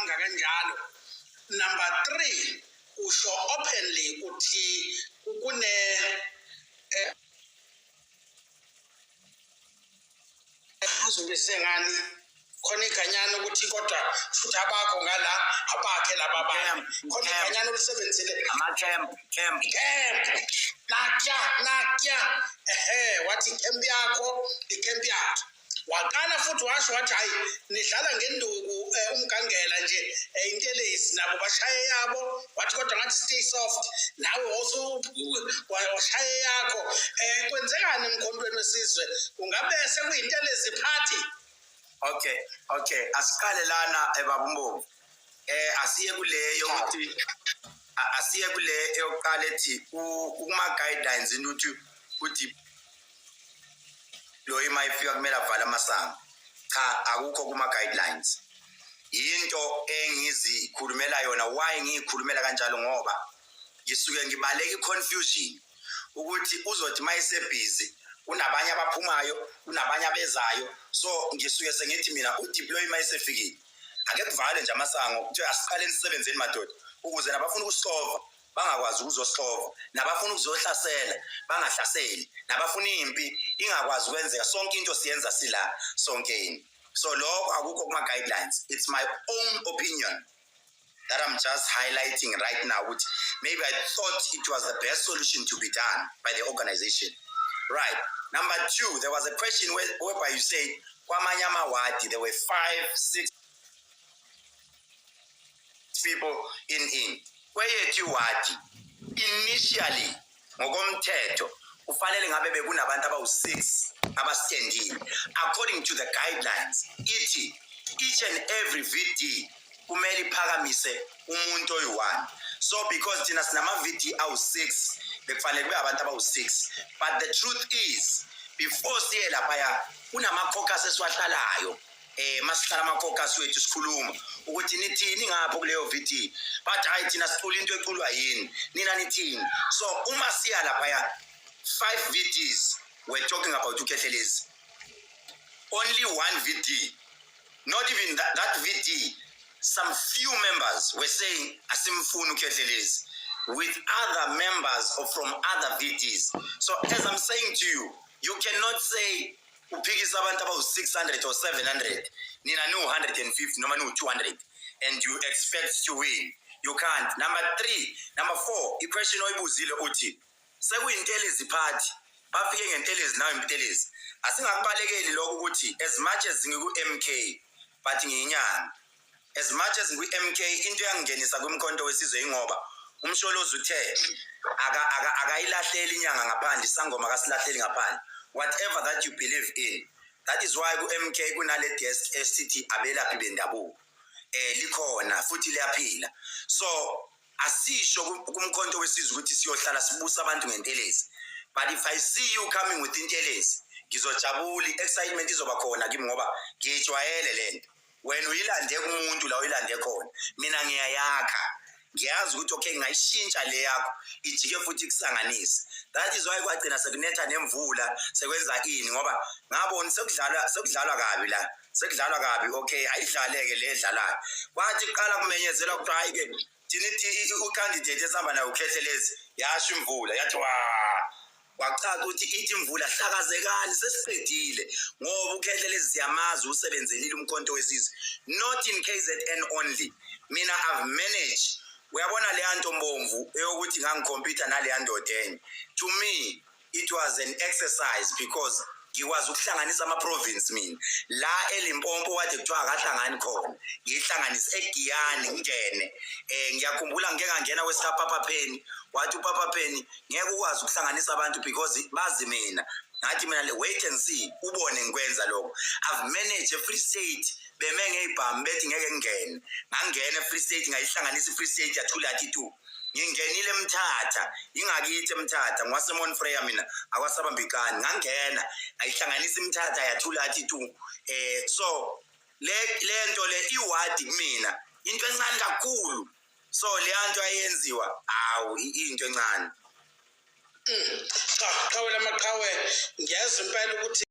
amanga kanjalo. Number 3, usho openly uthi kune azobese ngani khona iganyana ukuthi kodwa futhi abakho ngala abakhe laba bantu khona iganyana olisebenzile ama-camp camp camp nakya nakya ehe wathi camp yakho i-camp yakhe. Waqala futhi washo wathi hayi nidlala ngenduku umgangela nje intelezi nabo bashaye yabo, wathi kodwa ngathi stay soft nawe washaye yakho. Kwenzekani emkhontweni wesizwe? Kungabe sekuyintelezi party? Okay, asiqale lana baba uMbomvu. Asiye kule yokuthi asiye kule eyokuqala ethi kuma guidelines into ukuthi uthi lo ima ifika kumele avale amasango. Cha, akukho kuma guidelines. Into engizikhulumela yona, why ngiyikhulumela kanjalo, ngoba ngisuke ngibaleka i-confusion ukuthi uzothi mayesebhizi kunabanye abaphumayo, kunabanye abezayo. So ngisuke sengithi mina udeploy mayesefikile ake kuvale nje amasango, kuthiwe asiqaleni sisebenzeni madoda, ukuze nabafuna ukusixova bangakwazi ukuzosixova, nabafuna ukuzohlasela bangahlaseli, nabafuna impi ingakwazi ukwenzeka. Sonke into siyenza sila sonkeni. So lokho akukho kuma guidelines. It's my own opinion that I'm just highlighting right now, which maybe I thought it was the best solution to be done by the organization. Right. Number 2, there was a question whereby you said, kwamanye amawadi, there were 5, 6 people in. Kweyethu iwadi, initially, ngokomthetho, kufanele ngabe bekunabantu abawu-6 abastandile. According to the guidelines, ithi each and every VD kumele iphakamise umuntu oyi-1. So because thina sinama VD awu-6, bekufanele kube abantu abawu-6. But the truth is, before siye laphaya, kunama-caucus esiwahlalayo. Masihlala ama-caucus wethu sikhuluma ukuthi nithini ngapho kuleyo VD, but hayi thina sicula into eculwa yini, nina nithini. So uma siya laphaya, 5 VDs we're talking about uKhehlelezi. Only 1 VD, not even that VD, some few members were saying asimfuni uKhehlelezi with other members or from other VDs. So as I'm saying to you, you cannot say uphikisa abantu abawu 600 or 700, nina niwu 150 noma niwu 200, and you expect to win. You can't. Number 3, number 4, i-question oyibuzile uthi sekuyintelezi party, bafike ngentelezi nawe intelezi. Asingakubalekeli lokho ukuthi as much as ngiku-MK but ngiyinyanga, as much as ngiku-MK into yangingenisa kwimkhonto wesizwe ingoba umsholozi uthe akayilahleli inyanga ngaphandle, isangoma akasilahleli ngaphandle, whatever that you believe in. That is why ku-MK kunale desk esithi abelaphi bendabuko, likhona futhi liyaphila. So asisho kumkhonto wesizwe ukuthi siyohlala sibusa abantu ngentelezi, but if I see you coming with intelezi ngizojabula, i-excitement izoba khona kimi ngoba ngiyijwayele lento. Wena uyilande kumuntu la uyilande khona, mina ngiyayakha, ngiyazi ukuthi okay ngayishintsha le yakho ijike futhi kusanganise. That is why kwagcina sekunetha nemvula sekwenza ini, ngoba ngabona sekudlalwa kabi la, sekudlalwa kabi. Okay, ayidlaleke le edlalayo. Kwathi kuqala kumenyezelwa kuthiwa hayi ke thina u-candidate esihamba nayo uKhehlelezi, yasho imvula yathi wa, kwacaca ukuthi ithi imvula hlakazekani sesiqedile, ngoba uKhehlelezi siyamazi usebenzelile umkhonto wesizwe, not in KZN only. Mina I've managed, uyabona leya nto mbomvu eyokuthi ngangikhompyutha naleya ndoda enye, to me it was an exercise because ngikwazi ukuhlanganisa ama-province. Mina la eLimpopo kade kuthiwa akahlangani khona, ngiyihlanganise eGiyani ngingene. Ngiyakhumbula ngike ngangena kwesikaPapa Penny, wathi uPapa Penny ngeke ukwazi ukuhlanganisa abantu because bazi mina. Ngathi mina le wait and see, ubone ngikwenza lokho. I've managed e-Free State, beme ngeyibhamu bethi ngeke ngingene, ngangena e-Free State ngayihlanganisa i-Free State yathula yathi tu. Ngingenile eMthatha, ingakithi eMthatha, ngwaseMount Frere mina akwasabambikani, ngangena ngayihlanganisa iMthatha yathula yathi tu. So le nto le iwadi kumina into encane kakhulu, so le nto ayenziwa awu into encane. Cha, qhawe lamaqhawe, ngiyazi impela ukuthi